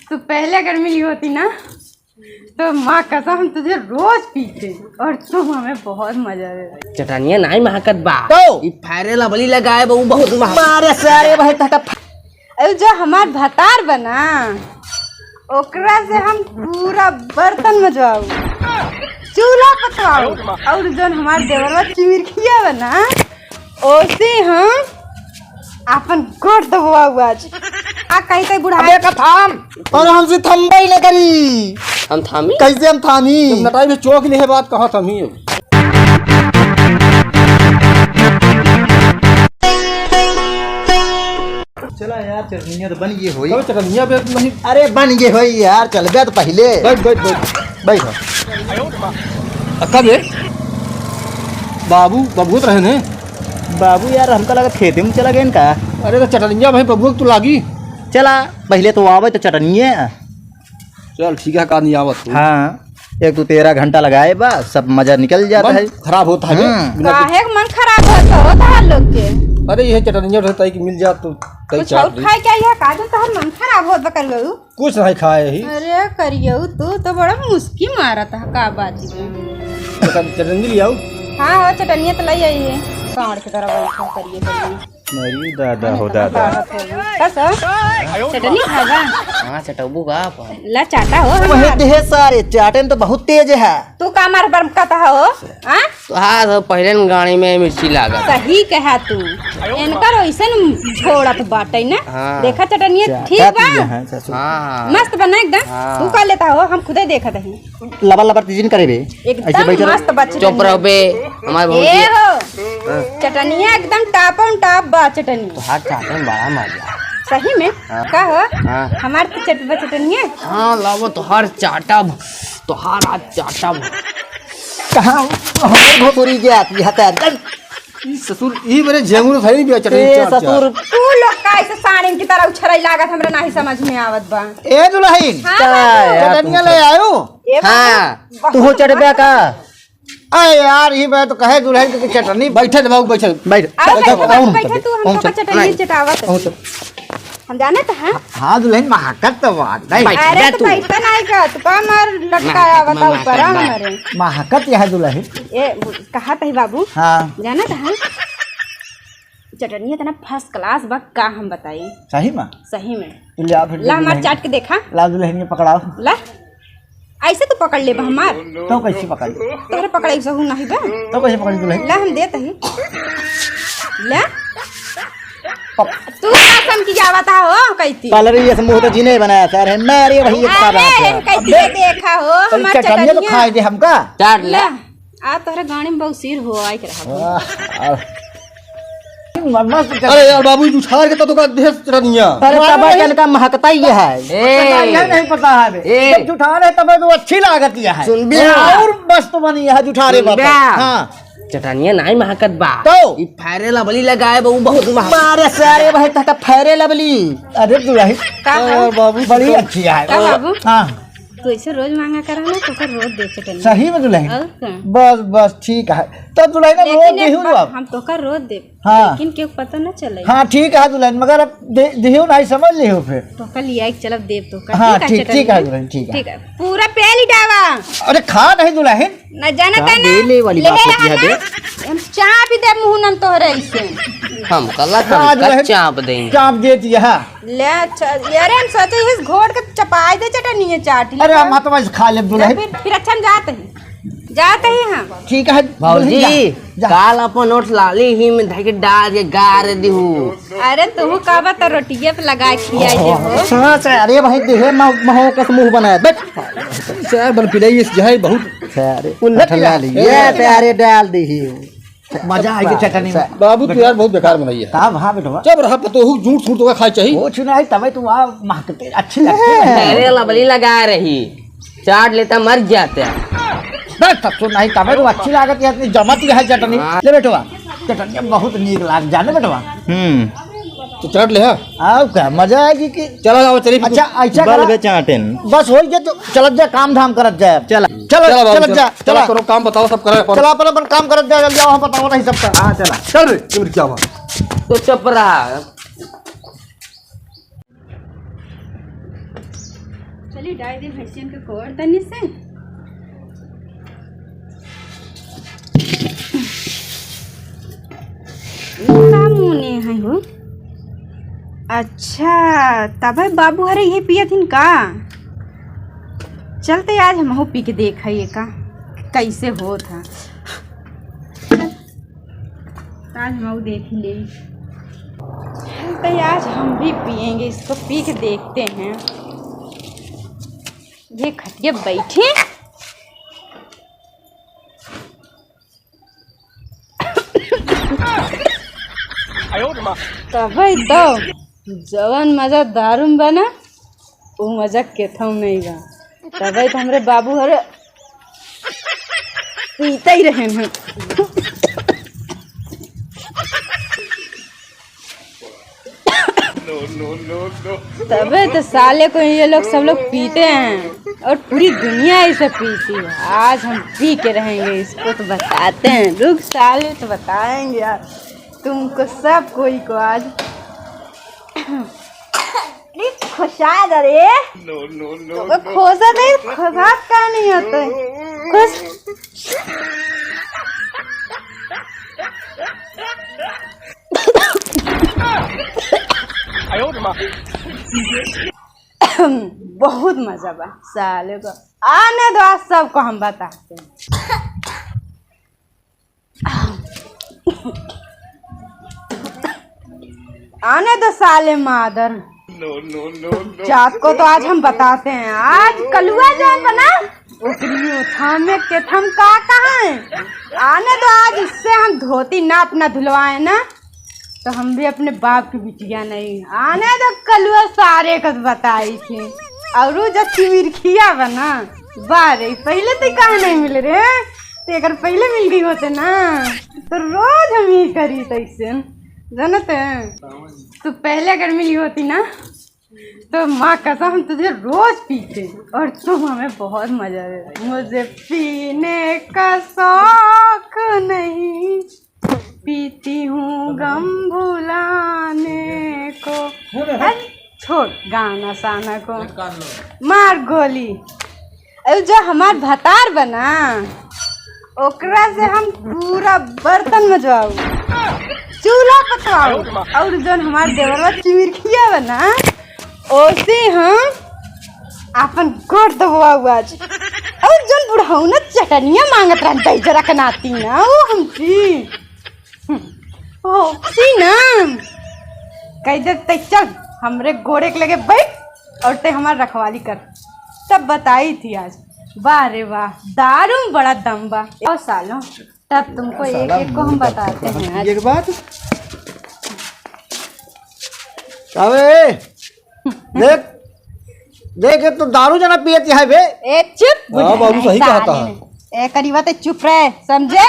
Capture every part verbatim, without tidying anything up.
तू पहले अगर मिली होती ना, तो माँ कसम, हम तुझे रोज पीते और तू हमें बहुत मजा देता। चटनिया नाहीं महकत बा। तो? ई Fair and Lovely लगाए बा, उ बहुत महक-, मारे सारे भाई, तहका फा- अरे, जो हमार भतार बना, ओकरा से हम पूरा बर्तन मजवाऊ, चूल्हा पकवाऊ, और जौन हमार देवरवा चिमिरखिया बना, ओसे हम आपन गोड़ दबवाऊ आज। आ कहीं तक बुढ़ा अबे का थाम, और हमसे थम्बई न करी। हम थामी? कैसे हम थामी? जब नटाई में चौक लिहे बात कहा थामी। चला यार, चटनिया तो बन गई होई। अबे चटनिया बे नहीं। अरे बन गई होई यार, चल बे तो पहले। बैठ, बैठ, बैठ। बैठ। अक्का बे, बाबू, बाबू तो रहे ने। बाबू यार, हमका लगा खेते में चला गए इनका। अरे तो चटनिया भाई बबुआ तू लागी। चला, पहले तो आवे तो चटनिया। चल ठीक है, का नहीं आवत तू। हाँ, एक तो तेरह घंटा लगाए बा, सब मजा निकल जाता मन है। खराब होता है बे, हम्म। बिना कुछ काहे के मन खराब होता हो तोहार लोग के? अरे यह चटनिया रहता है कि मिल जात तो कई कुछ चार और दिन। खाए क्या यह का जो तोहार मन खराब होत बा करियऊ? कुछ नहीं खाए ही। अरे करियऊ तू तो बड़ा मुस्की मारत है, का बात है? तो चटनी ले आओ। हाँ, हाँ, चटनिया तो ले आई है। साँड़ की तरह बैठा करिए, करिए। अरे दादा हो दादा। कस? चटनी खाबा? हाँ, चटबू का आप? ला चाटा हो वही हमार। देह सारे चाटे में तो बहुत तेज है। तू का मार बरम कहता हो? हाँ? तो हाँ, तो पहले न गाड़ी में मिर्ची लागा। सही कहा तू। इनकर वैसे न झोड़त बाटे ना। हाँ। देखा चटनिया चाटा ठीक बा? पिया है ससुर। हाँ, हाँ। मस्त बना एकदम। हाँ। तू कर लेता हो, हम खुदे देखत हई। लबर लबर तीजिन करे बे। एकदम ऐसे बैठे रहो। मस्त बा चटनिया। चुप रहो बे, हमार भौजी। ए हो, हाँ। चटनिया एकदम top on top बा चटनी। तो हाथ चाटे में बड़ा मजा। सही में? हाँ। का हो? हाँ। हमार तो चटबा चटनिया? हाँ, लावो तोहार चाटब, तोहार आज चाटब। कहाँ हमार भोसड़ी के आती है तेरे? ई ससुर, ई बरे झेंगुर सही बिया चटनी ए चाट, चाट। ससुर। तू लोग का ऐसे साड़िन की तरह उछरई लागत हमरा नाही समझ में आवत बा। ए दुलहिन, हाँ, का बाबू। यार, चटनिया ले आयो? ए बाबू, हाँ। बहुत तू हो चटबा का? अरे यार, ई बरे तो कहे दुलहिन की चटनी। बैठे दे बाबू, बैठे। बैठ। आओ, बैठो, बैठो, बैठो, बैठो, तू हमको बैठो। चटनी चटावत। बैठो। हम जानत हैं। हाँ, दुलहिन महकत तो बात नहीं। अरे, बैठ तो तू। बैठता नहीं का, तू का मार लटकाया, महकत, बताओ, महकत ऊपर बा। हमारे। महकत यह दुलहिन। ए, कहा तही बाबू। हाँ। जानत हैं? चटनिया इतना first class बा, का हम बताई? सही में? सही में। तो ले आ फिर ला, हमार दुलहिन। चाट के देखा। ला दुलहिन के पकड़ाओ। ला। ऐसे तू पकड़ लेबा हमार? तो कैसे पकड़ ले? तोहरे पकड़े सहू नहीं बा। तो कैसे पकड़ ले दुलहिन? ला हम देत ही। ला। पक- तू का समझी जावत हो कैती? पार्लर ये से मुंह तो जीने बनाया सर, है मैं, अरे वही एक अरे, बात है। कैती देखा हो, अरे हमार चटनिया तो चटनिया। खाए दे हमका। चाट ले। ला। आ तोहरे गाड़ी में बौसीर हो, आइके रहा। वाह, आ। मस्त चटनी। अरे यार बाबू, जुठार के तो का देह चटनिया। अरे मारो तब नहीं। कन का महकता ही है। ए। पता यह नहीं पता है बे। ए। जब जुठार है तब तो अच्छी लागत यह है। सुन बे। और मस्त बनी है जुठारे सुन बाबा। बे। हाँ। चटनिया नाई महकत बा। तो? ई Fair and Lovely लगाए बा, उ बहुत महक। मारे सारे भाई तक Fair and Lovely। अरे दुलहिन। का है? अरे बाबू, बड़ी तो अच्छी है। का बाबू? हाँ। तू ऐसे रोज मांगा करा ना, तोका रोज दे चटनी। सही में दुलहिन? और का? बस, बस, ठीक है। तब दुलहिन अब लेकिन रोज एक देहू बात, अब। हम तोका रोज दे। हाँ। लेकिन केहू पता न चले। हाँ, ठीक है दुलहिन, मगर अब दे, देहू नहीं समझ लिहो फिर। तोका लिया एक चलब देब तोका। हाँ, ठीक है, ठीक, चटनी। ठीक है दुलहिन, ठीक है। ठीक है। पूरा पेली डावा। अरे खा नहीं दुलहिन। न जाना का था ना? बेले वाली ले बात होती है ना? बे। हम चाप ही दे मुंह नम तोहरे ऐसे। हम कला हाँ, तम का दुलहिन। चाप देंगे। चाप दे दिया, हाँ। ले, अच्छा, अरे, हम सोचे इस घोट के चपाई दे चटनी है चाट ले अरे, तो। हम तो बस खा लेब दुलहिन। फिर, फिर अच्छा हम जाते हैं। जाते ही हम। ठीक है, भौजी, जा, जा। काल अपन ओठ लाली ही में धके डाल के गार दिहू। अरे, तू का बता रोटिये पे लगा के खिया दे हो। हाँ, से, अरे भाई, देहे मा-, महो कस मुंह बनाया, बैठ। से, बन पिलाई इस जहे बहुत। से, अरे, उल्लट ठंडा जा। ली। ये से, अरे, डाल दी ही। मजा आएगी चटनी में। बाबू, तू यार बहुत बेकार बनाई है। का भा बेटवा? जब रहा पतोहू झूठ सूठ तो खाए चाहिए। कुछ नहीं, तबे तू आ महकते, अच्छी लगती है। अरे लबली लगा रही, चाट लेता मर जाते। बस तब तो नहीं, तबे तू अच्छी लागत है, इतनी जमत है चटनी। हाँ। ले बेटवा, चटनी बहुत नीक लाग जाने बेटवा। हम्म। तो चाट ले, हाँ। आओ का, मजा आएगी कि चला जाओ, चलिए। अच्छा, ऐसा बल करा। बे चाटेन। बस हो गया तो चलत जा, काम धाम करत जा। चला। चलो, चला बाबू, चलत चला। जा, चला, चला। करो काम, बताओ, सब करे अपन। चला, अपन, अपन काम करत जा, जल्दी आओ, हम बताओ नहीं सबका। हाँ, चला। चल रे, तुम क्या हुआ? तो चुप रहा। चली डाल दे भैंसियन के कोर तनी से। ई का मुने है हो? अच्छा, तबै बाबू हरे ये पियत हिन का? चलते आज हमहू पी के देख है ये का कैसे होत है। आज हम देख ही ले। तो आज हम भी पिएंगे, इसको पी के देखते हैं। ये खटिया बैठे। तबै तो जवन मजा दारू में बना, वो मजा केथम नहीं बा। तबै तो हमरे बाबू हरे पीते ही रहे हैं। तबै तो साले को ये लोग सब लोग पीते हैं और पूरी दुनिया इसे पीती है। आज हम पी के रहेंगे, इसको तो बताते हैं। रुक साले, तो बताएंगे यार तुमको, सब कोई को आज। अरे खोसा दे रे। तो खोसा दे, खोसा का नहीं होता है? खोस। बहुत मजा बा साले को। आने दो, आज सबको हम बताते हैं। आने दो साले मादर। जात को तो आज हम बताते हैं। आज कलुआ जौन बना, ओकरी ओथा में केथम का कहें। आने दो, आज इससे हम धोती ना अपना धुलवाए ना, तो हम भी अपने बाप की बिटिया नहीं। आने दो कलुआ सारे को बताई थी। और वो जब चिमिरखिया बना, बारे पहले तो कहाँ नहीं मिल रहे, तो अगर पहले मिल गई होते ना, तो रोज हम ही करी तैसे, जानते हैं? तो पहले अगर मिली होती ना, तो माँ कसम हम तुझे रोज पीते और तुम हमें बहुत मजा देते। मुझे पीने का शौक नहीं, पीती हूँ गम भुलाने को। अरे छोड़ गाना साना को। मार गोली। अरे जो हमार भतार बना, ओकरा से हम पूरा बर्तन मजवाऊ, चूल्हा पकवाऊ, और जौन हमार देवरवा चिमिरखिया बना, ओसे हम आपन गोड़ दबवाऊ आज। और जौन बुढ़ऊ ना चटनिया मांगत रहन, दही जरा के नाती ना, वो हम पी। ओ, सी ना। कह दे, "ते चल, हमरे गोड़े के लगे बैठ और ते हमार रखवाली कर।" तब बताई थी आज। वाह रे वाह, दारू में बड़ा दम बा। और सालों, तब तुमको एक एक को हम बताते हैं आज। एक बात। अबे, देख, देख, ये तो दारू जना पियत है बे। ए, चुप, हाँ, बुढ़ा बाबू, सही साले कहता है। ए, करीबा ते चुप रहे, समझे?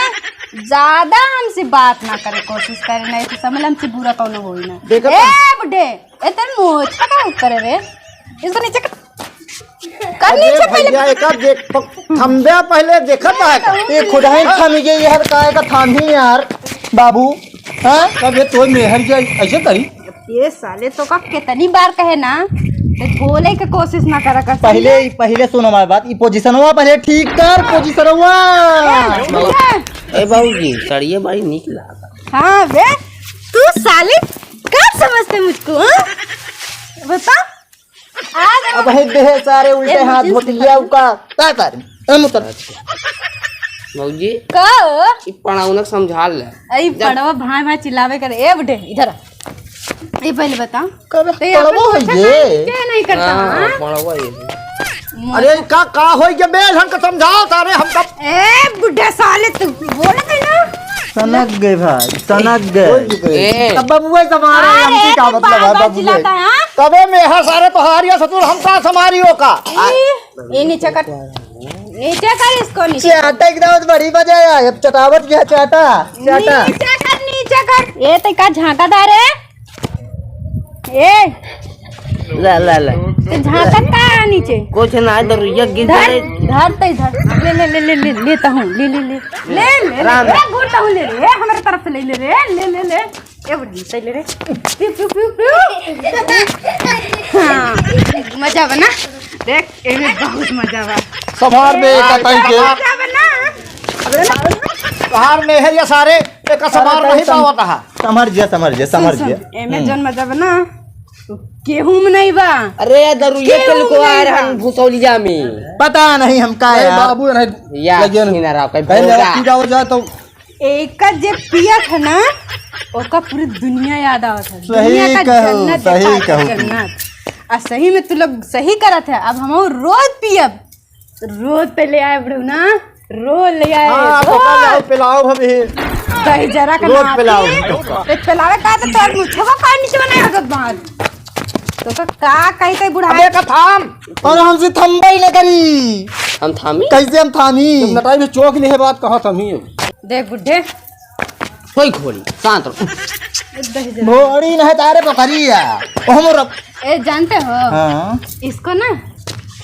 ज्यादा हमसे बात ना करे, कोशिश करे, नहीं तो समझ हमसे बुरा कौनो होई ना। देखा ए, तो बुढ़े, ए, तेरे मोछा का ऊपर है रे, इसको नीचे कर, कर अरे नीचे पहले। भैया, एका देख, प-, थम्बे पहले देखत है का? ये खुद ही थम गई यार, काय का थाम ही यार, बाबू, हाँ? तब ये तो मेहर जाई, ऐसे करी? ये साले तो का कितनी बार कहे ना, ते बोले के कोशिश ना करा कर। पहले, पहले सुन हमारी बात, ई पोजीशनवा पहले ठीक कर, पोजीशनवा। ए, ए बाबूजी, सड़िए बड़ी नीक लागत। हाँ बे, तू साले कब समझते मुझको, हाँ? बता। आज अब है देह सारे उल्टे ए, हाथ मुझे धोतिया उका। का कर? हम उतर। भौजी, का? ई पड़ाउनक समझा ले। अई जा। पड़वा भाई भाई चिल्लावे करे। ए बुढ़े, इधर आ। ये पहले बता। कब ते अपन पड़वा है पोछा ये? काहे नहीं करता, हाँ, हाँ? पड़वा ये। अरे का, का होई के बे, हमको समझाओ सारे, हमका। ए बुढ़े साले, तू बोलत है ना? सनक गए भाई, सनक गए। ए। तब बबुए संभारा है, अरे, हमसे का तू मतलब है बार-बार बबुए? चिल्लाता है, हाँ? तबे में हर सारे पहाड़िया ससुर हमका संभारियो का। ई, ई नीचे कर। नीचे कर इसको, नीचे। चाटा एकदम बड़ी मजा आया, अब चटावत गया चाटा, चाटा। नीचे कर, नीचे कर। ए, ते का झांका दा रे? ए। ला, ला, ला। ते झांकत का है नीचे? कुछ ना, इधर ये गिर धर, जाए। धर ते इधर। ले, ले, ले, ले, ले, लेता हूँ, ले, ले, ले। ले, ले, ले, राम। ए, घूरता हूँ, ले, ले, ए, हमारे तरफ से ले, ले, ले, ले, ले, ले। ए बुढ़ी, सही ले रे। पियो, पियो, पियो, पियो। हाँ, मजा बना। देख, एमे बहुत मजा बा। संभार बे, ए, कतई के। मजा बा ना। अरे, संभार में है ये सारे, एक संभार अरे, नहीं सम-, पावत हा। संभर जिया, संभर जिया, संभर सुन, जिया। सुन, एमे हम्म। जौन मजा बा ना, तो केहू में नहीं बा। अरे, दारू ये केहू के लुकवा में नहीं रहा बा। भुसौलिया में। पता नहीं हमका अरे यार। बाबू, नहीं, या, लगे नहीं। सीना रहा, कहीं पहले भोगा। पी जाओ जाए तो एकर जे पियत है ना, ओकर पूरी दुनिया याद आवत है। सही दुनिया का कहू, जन्नत सही देखा था, कहू। जन्नत। आ सही में तू लोग सही करत है। अब हम रोज पियब, रोज पे ले आए बुढ़ऊ ना, रोज ले आए, हाँ, तो रोज। कल आओ, पिलाओ हम ही। दही जरा के रोज नाती। पिलाओ। तो पिलावे का तो तोर मुछवा का नीचे बनाए हगत बाहर। तो का, का कही कही बुढ़ा। अबे का थाम। और हमसे थम्बई न करी। हम थामी? कैसे हम थामी? जब नटाई में चोक लिहे बात कहा थमी। देख बुढ़े। कोई घोड़ी, शांत रहो। दही जरा। घोड़ी नहीं तारे बकरी है। ओ हमर ए, जानते हो? हाँ। इसको ना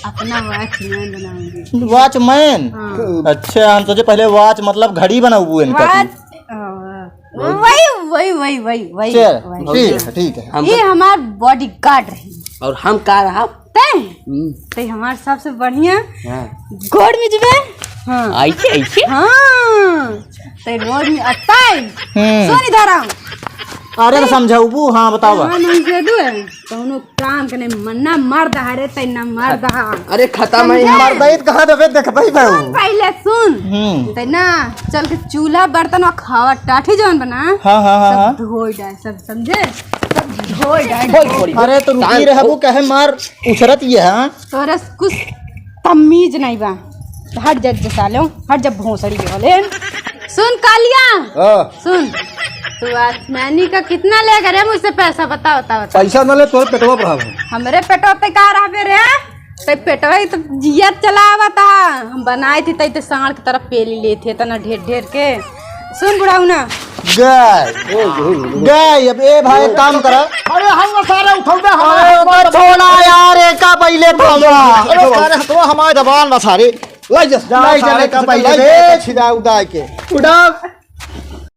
अपना वॉचमैन बनाऊंगी। वॉचमैन? हाँ। अच्छा, हम सोचे पहले वॉच मतलब घड़ी बनाऊ इनका। वॉच, हाँ, वही, वही, वही, वही, वही, चल, वही। ठीक है, ठीक है। हम ये तो हमार बॉडीगार्ड रही। और हम का रहा? तै? हम्म। तै हमार सबसे बढ़िया हाँ। गोड़ में जुबे। हाँ। ऐसे, ऐसे? हाँ। तै रोज में अताई। हम्म। सुन इधर आओ। अरे तो समझाऊबू, हाँ बताओ। हाँ, नहीं दे दू है। कौनो काम के नहीं, मन्ना मर्द हा रे, तै ना मर्द हा। अरे खत्म है समझे? यार। मर्द है तो कहाँ देबे, देखबे भाऊ। सुन पहले सुन। हम्म। तै ना चल के चूल्हा बर्तन और खावा टाठी जौन बना। हाँ, हाँ, हाँ, सब हाँ। धोई डाल, सब समझे? सब धोई डाल। बोल, बोल, बोल। अरे तो रुकी शांत रहबू, हो। कहे मार उछरत ये, हाँ? तोरे से कुछ तमीज नहीं बा। हट जा, जसा लो, हट जा भोसड़ी के बोले। सुन कालिया, हाँ। सुन, तू आसमानी का कितना लेगा रे मुझसे पैसा? बता, बता, बता। पैसा ना ले, तोरे पेटवा पर हाथ है। हमरे पेटवा पे का रहबे रे? ते पेटवा ही तो जिया चलावा था। हम बनाए थे तई ते साँड़ की तरह पेली लेते तना ढेर ढेर के। सुन बुढ़ाऊ ना। गए। गए, अब ए भाई एक काम करा। अरे हम सारे उठाऊ दे, अरे हमारे ओका छोड़ा यार, एका पहिले थामा। अरे सारे हथवा हमारे जबान बा सारे। लाई जस, लाई लाई जस, सारे एका का पहिले लाई दे। जस, छिदा उदा के। उठा।